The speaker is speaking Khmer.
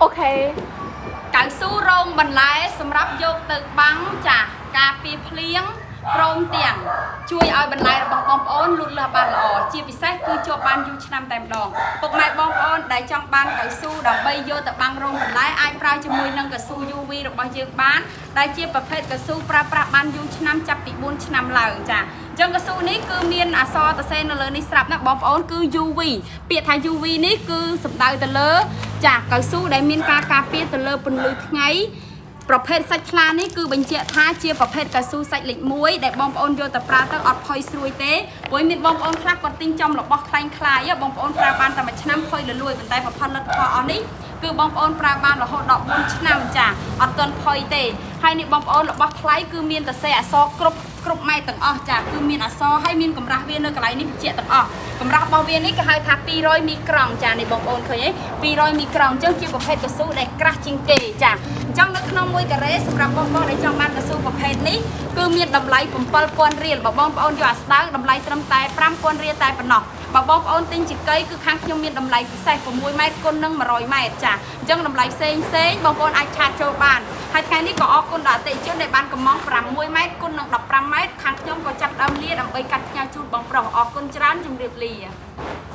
OK កៅស៊ូរោងបន្លែសម្រាប់យកទៅបាំងចាការពារភ្លៀងព្រមទាំងជួយឲ្យបន្លែរបស់បងប្អូនលូតលាស់បានល្អជាពិសេសគឺជាប់បានយូរឆ្នាំតែម្ដងពុកម៉ែបងប្អូនដែលចង់បានកៅស៊ូដើម្បីយកទៅបាំងរោងបន្លែអាចប្រើជាមួយនឹងកៅស៊ូ UV របស់យើងបានដែលជាប្រភេទកៅស៊ូប្រើប្រាស់បានយូរឆ្នាំចាប់ពី4ឆ្នាំឡើងចាអញ្ចឹងកៅស៊ូនេះគឺមានអក្សរតសេនៅលើនេះស្រាប់ណាបងប្អូនគឺ UV ពាក្យថា UV នេះគឺសំដៅទៅលើ ចាកៅស៊ូដែលមានការការពារទៅលើពន្លឺថ្ងៃប្រភេទសាច់ខ្លានេះគឺបញ្ជាក់ថាជាប្រភេទកៅស៊ូសាច់លេខ1ដែលបងប្អូនយកទៅប្រើទៅអត់ផុយស្រួយទេព្រោះមានបងប្អូនខ្លះគាត់ទិញចំរបស់ខ្លែងខ្លាយបងប្អូនប្រើបានតែមួយឆ្នាំផុយលលួយប៉ុន្តែផលិតផលអស់នេះគឺបងប្អូនប្រើបានរហូតដល់4ឆ្នាំចាអត់ទាន់ផុយទេហើយនេះបងប្អូនរបស់ថ្លៃគឺមានតែសេអក្សរគ្រប់គ្រប់ម៉ែត្រទាំងអស់ចាគឺមានអក្សរហើយមានកម្រាស់វានៅកន្លែងនេះបញ្ជាក់ទាំងអស់កម្រាស់របស់វានេះគេហៅថា200មីក្រុងចានេះបងប្អូនឃើញទេ200មីក្រុងអញ្ចឹងជាប្រភេទកៅស៊ូដែលក្រាស់ជាងគេចាអញ្ចឹងនៅក្នុងមួយការ៉េសម្រាប់បងប្អូនដែលចង់បានកៅស៊ូប្រភេទនេះគឺមានតម្លៃ7000រៀលបើបងប្អូនយកអាស្ដើងតម្លៃត្រឹមតែ5000រៀលតែប៉ុណ្ណោះបើបងប្អូនទិញជាកីគឺខាងខ្ញុំមានតម្លៃពិសេស6ម៉ែត្រគុណនឹង100ម៉ែត្រចាអញ្ចឹងតម្លៃផ្សេងផ្សេងបងប្អូនអាច chat ចូលបានហើយថ្ងៃនេះក៏អរគុណដល់អតិថិជនដែលបានកម្មង់6ម៉ែត្រគុណនឹង15ម៉ែត្រខាងខ្ញុំក៏ចាប់ដើមលាដើម្បីកាត់ផ្ញើជូនបងប្រុសអរគុណច្រើនជម្រាបលា។